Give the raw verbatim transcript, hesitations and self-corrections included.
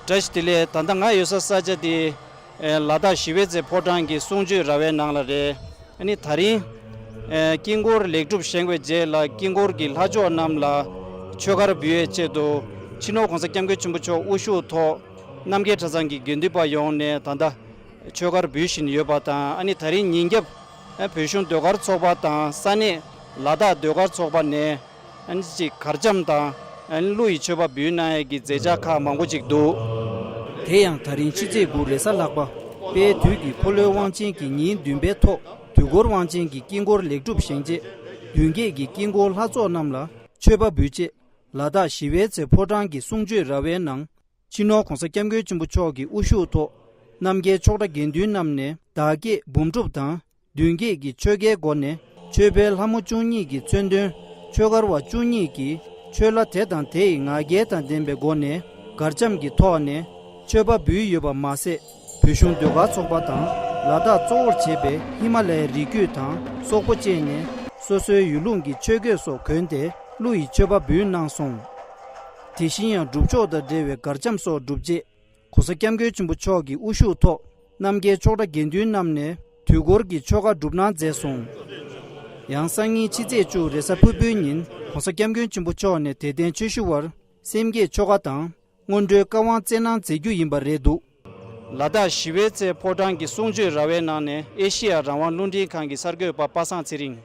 བཀྲ་ཤིས་བདེ་ལེགས། ད་ལྟ་ང་ཡོད་ས་ས་ཆ་དེ་ཨེ་ལ་དྭགས་ཞི་བའི་རྩེ་ཕོ་བྲང་གི་གསུང་ཆོས་ར་བའི་ནང་ལ་རེད། ཨ་ནི་ད་རིང་ཨེ་དཀྱིལ་འཁོར་ལེགས་གྲུབ་བཞེངས་པའི་རྗེས་ལ་དཀྱིལ་འཁོར་གྱི་ལྷ་མཆོག་རྣམས་ལ་མཆོད་གར་འབུལ་བའི་ཆེད་དུ་སྤྱི་ནོར་༸གོང་ས་༸སྐྱབས་མགོན་ཆེན་པོ་མཆོག་དབུ་བཞུགས་ཐོག་རྣམ་རྒྱལ་གྲྭ་ཚང་གི་དགེ་འདུན་པ་ཡོངས་ནས་ད་ལྟ་མཆོད་གར་འབུལ་བཞིན་ཡོད་པ་དང་། ཨ་ནི་ད་རིང་ཉིན་རྒྱབ་ཨ་བོད་གཞུང་ཟློས་གར་ཚོགས་པ་དང་ས་གནས་ལ་དྭགས་ཟློས་གར་ཚོགས་པ་ནས་ཨ་ནི་ཅིག་གར་འཆམ་དང་ཨ་ནི་གླུ་ཡི་མཆོད་པ་འབུལ་གནང་ཡས་ཀྱི་མཛད་འཆར་ཁག་མང་པོ་ཅིག་འདུག། དེ་ཡང་ད་རིང་ཕྱི་ཚེས་དགུ་རེས་གཟའ་ལྷག་པ་དཔལ་དུས་ཀྱི་འཁོར་ལོའི་དབང་ཆེན་གྱི་ཉིན་བདུན་པའི་ཐོག་དུས་འཁོར་དབང་ཆེན་གྱི་དཀྱིལ་འཁོར་ལེགས་གྲུབ་བཞེངས་རྗེས། མདུན་བསྐྱེད་ཀྱི་དཀྱིལ་འཁོར་ལྷ་ཚོགས་རྣམས་ལ་མཆོད་པ་འབུལ་ཆེད། ལ་དྭགས་ཞི་བའི་རྩེ་ཕོ་བྲང་གི་གསུང་ཆོས་ར་བའི་ནང་། སྤྱི་ནོར་༸གོང་ས་༸སྐྱབས་མགོན་ཆེན་པོ་མཆོག་གི་དབུ་བཞུགས་ཐོག་རྣམ་རྒྱལ་ཆོག་གྲྭ་དགེ་འདུན་རྣམས་ནས་བདག་བསྐྱེད་འབུམ་སྒྲུབ་དང་མདུན་བསྐྱེད་ཀྱི་ཆོ་གའི་སྒོ་ནས། མཆོད་པའི་ལྷ་མོ་བཅུ་གཉིས་ཀྱི་མཚོན་དོན། ཆོས་སྒར་བ་བཅུ་གཉིས་ཀྱིས་ཆོས་ལྷ་དེ་དང་དེ་ཡི་ང་རྒྱལ་དང་ལྡན་པའི་སྒོ་ནས་གར་འཆམ་གྱི་ཐོག་ནས་མཆོད་པ་འབུལ་ཡོད་པ་མ་ཟད། བོད་གཞུང་ཟློས་གར་ཚོགས་པ་དང་ལ་དྭགས་གཙོ་བོར་བྱས་པའི་ཧི་མ་ལ་ཡའི་རི་རྒྱུད་དང་སོག་པོ་བཅས་ནས་སོ་སོའི་ཡུལ་ལུང་གི་ཆོས་གོས་སོགས་གོན་ཏེ་གླུ་ཡི་མཆོད་པ་འབུལ་གནང་སོང་། དེ་བཞིན་ཡང་སྒྲུབ་ཆོག་དང་འབྲེལ་བའི་གར་འཆམ་སོགས་གྲུབ་རྗེས། ༸གོང་ས་༸སྐྱབས་མགོན་ཆེན་པོ་མཆོག་གི་དབུ་བཞུགས་ཐོག་རྣམ་རྒྱལ་ཆོག་གྲྭ་དགེ་འདུན་རྣམས་ནས་དུས་འཁོར་གྱི་ཆོ་ག་སྒྲུབ་གནང་མཛད་སོང་། ཡང་སང་ཉིན་ཕྱི་ཚེས་བཅུ་རེས་གཟའ་ཕུར་བུའི་ཉིན་༸གོང་ས་༸སྐྱབས་མགོན་ཆེན་པོ་མཆོག་ནས་དད་ལྡན་ཆོས་ཞུ་བར་སེམས་བསྐྱེད་ཆོ་ག་དང་སྔོན་འགྲོའི་བཀའ་དབང་སྩལ་གནང་མཛད་རྒྱུ་ཡིན་པ་རེད་འདུག། ལ་དྭགས་ཞི་བའི་རྩེ་ཕོ་བྲང་གི་གསུང་ཆོས་ར་བའི་ནང་ནས་ཨེ་ཤེ་ཡ་རང་དབང་རླུང་འཕྲིན་ཁང་གི་གསར་འགོད་པ་པ་སངས་ཚེ་རིང་།